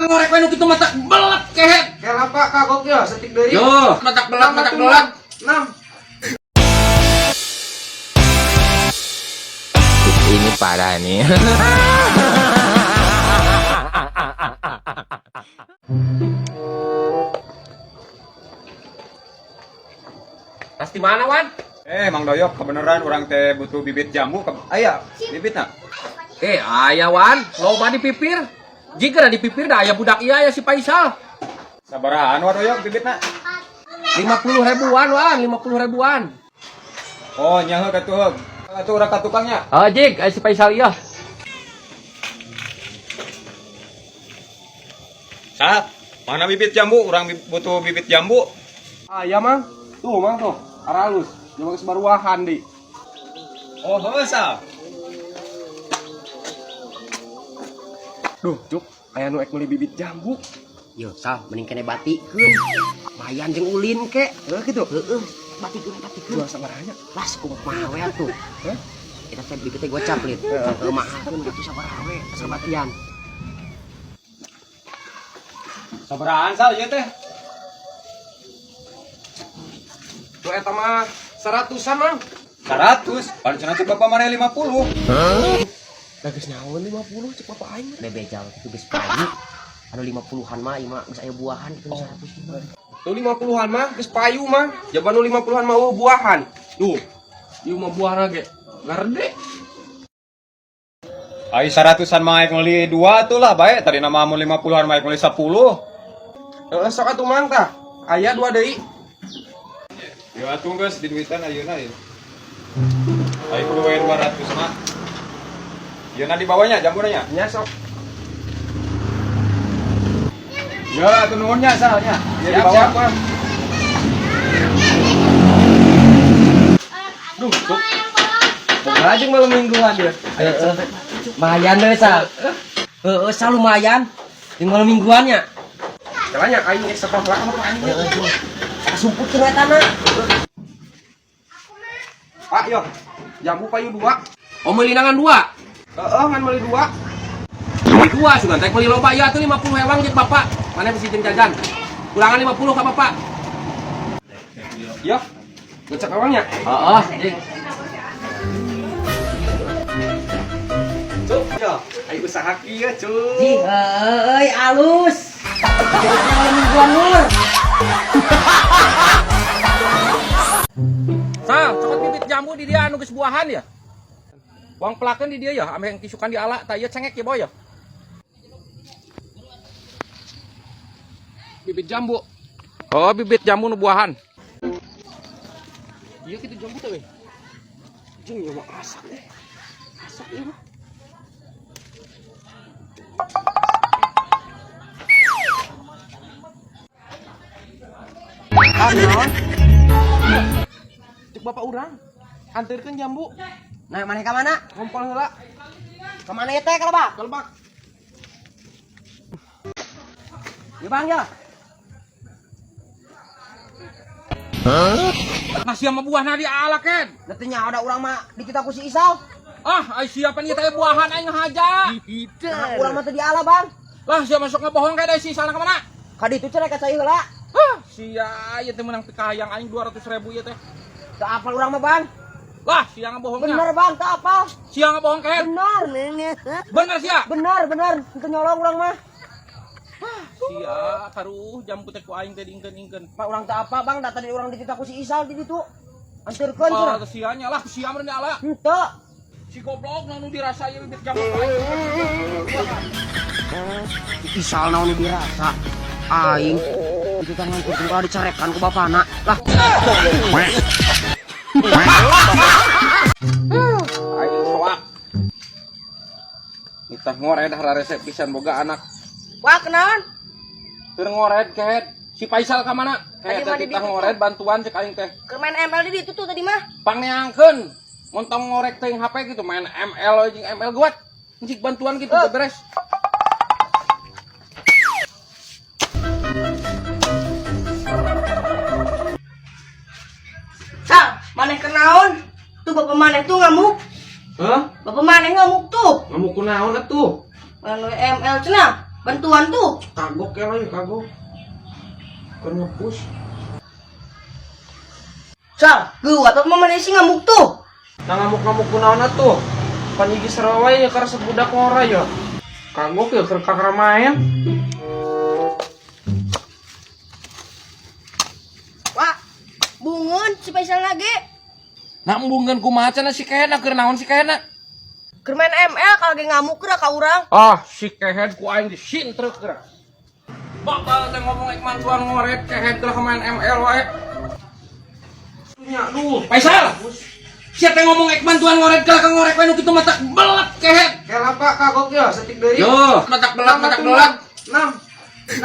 Ngorek we nu kitu mata belet kehet. Kela Pak kagok ya setik deui. Yo, matak belet, matak belet. 6. Ini parah nih. Pasti mana, Wan? Eh, Mang Doyok, kebenaran orang teh butuh bibit jambu. Aya, bibitna. Eh, aya Wan, loba di pipir. Jika di pipir dah aya budak iya ya si Faisal. Sabarahaan wa Doyok bibitna? 50 ribuan, Wan, 50 ribuan. Oh, nya heuh katuh heuh. Atuh urang ka tukangnya. Oh, Jik, aya si Faisal iya. Sa, mana bibit jambu? Urang butuh bibit jambu. Aya Mang. Tuh Mang tuh, aralus. Jeung geus baruahan di. Oh, heuh sa. Duh, Cuk, aya nu ek meuli bibit jambu. Yo, Sal, mending kene batikeun. Mayan jeung ulin ke. Heuh kitu. Heeh, batikeun batikeun. Jual sabaraha? Lah, kumaha we atuh. Hah? Eta teh bibit teh gocap lin. Heeh, mahalkeun atuh sabaraha we, asal batian. Sabarahaan sal ieu teh? Tuh eta mah 100-an Mang. 100. Pan cenah cek bapak maneh 50. Da geus nyaho 50 cek bapak aing. Bebe jauh itu geus payu. Anu 50-an mah ieu mah geus aya buahan itu 100 mah. Tuh 50-an mah geus payu mah. Jaban nu 50-an mah eueuh buahan. Duh. Ieu mah buahna ge garede. Ai 100-an mah ek meuli 2 tuh lah bae. Tadi nama mun 50-an mah ek meuli 10. Heeh, sok atuh Mang tah. Aya dua deui. Ya atuh geus di duitan ayeuna ieu. Ai kudu we 200 mah. Ieu na dibawanya jambuna nya. Nya sok. Ya atuh nuhun nya sal nya. Ieu Siap, dibawa. siap, Mang. Duh, Cuk. Boga jeung malam mingguan dia. Heeh. Lumayan deh, Sal. Heeh, Sal lumayan. Jeung malam mingguannya. Kalanya aing geus sekolah ka bapak aing. Heeh, tuh. Kasumputkeun eta na. Pak, yo. Jambu payu 2. Oh, meuli nangan 2. Heeh, ngan meuli 2. Meuli 2 sugan teh meuli loba ya atuh 50 hewang jeung bapak. Mana bisi jeung jajan. Kurangan 50 ka bapak. Yo. Ngecek hewangnya. Heeh, Jik. Cuk, yo. Ayo usaha kieu, Cuk. Ji, euy alus. Malam mingguan Nur. Sal, cokot bibit jambu di dia anu geus buahan ya. Uang pelakeun di dia ya, ame yang kisukan di ala, tah ieu cengek ya boy ya. Bibit jambu. Oh, bibit jambu nu buahan. Iya kitu jambu teh we. Jeung ieu mah asak eh. Asak ieu mah. Ah, naon? Cek bapak urang. Anterkeun jambu. Nah, maneh ka mana? Ngompol heula. Ka mana ieu teh kalebak? Kalebak. Ya Bang ya. Masih sama buahna di ala ken. Da teu nyaho da urang mah dititah ku si Isal. Ah, ai siapa nih teh buahan aing ngahaja. Nah, urang mah teu diala, Bang. Lah, sia masuk ngebohong kayak dari si Isal ka mana? Ka ditu cenah ka cai heula. Hah, sia ieu teh meunang pikahayang aing 200 ribu ieu teh. Teu apal urang mah, Bang. Lah, sia ngebohongnya. Bener, Bang, teu apal. Sia ngebohong ken. Bener. Bener sia. Bener, bener. Teu nyolong urang mah. Hah, sia karuh jambu teh ku aing teh diingkeun-ingkeun. Pak urang teu apa, Bang, da tadi urang dititah ku si Isal di ditu. Anterkeun Oh, cenah. sia nya lah, sia meureun ala. Henteu. Si goblok nu dirasa ieu bibit jambu ku aing. Isal naon nu dirasa? Aing itu tangan ku tunggal dicarekan ku bapana. Lah, Aing soak. Nitah ngored hara resep pisan boga anak. Wah, kenaon? Keur ngored kehed. Si Faisal ka mana? Tadi Kehed mah di titah ditu. ngored bantuan cek aing teh. Keur main ML di ditu tuh tadi mah. Pangneangkeun. Montong ngorek teh HP gitu main ML jeung ML guat. Njik bantuan gitu beres. Sal, maneh kenaon? Tuh bapak maneh tuh ngamuk. Hah? Bapak maneh ngamuk tuh. Ngamuk kunaon atuh? Main ML cenah. Bantuan tuh. Kagok ya lah ya kagok. Keur ngepus. Sal, geuwat bapak maneh sih ngamuk tuh. Nah ngamuk-ngamuk kunaon atuh? Pan gigi sarewa ya karena sebudak ngora ya. Kagok ya keur kakara main. Wah, bungun si Faisal lagi. Nah embungeun kumaha cenah si Kehed keur naon si Kehed? Keur main ML kalau ge ngamuk geura ka urang. Ah, si Kehed ku aing disintrek geura. Bapak teh ngomong ek mantuan ngoret Kehed geura main ML wae. Nya duh. Faisal. Sia teh ngomong ek mantuan ngoret geura ka ngorek wae nu kitu matak belet Kehed. Kela Pak kagok ya setik deui. Yo, matak belet, matak belet. 6. 6.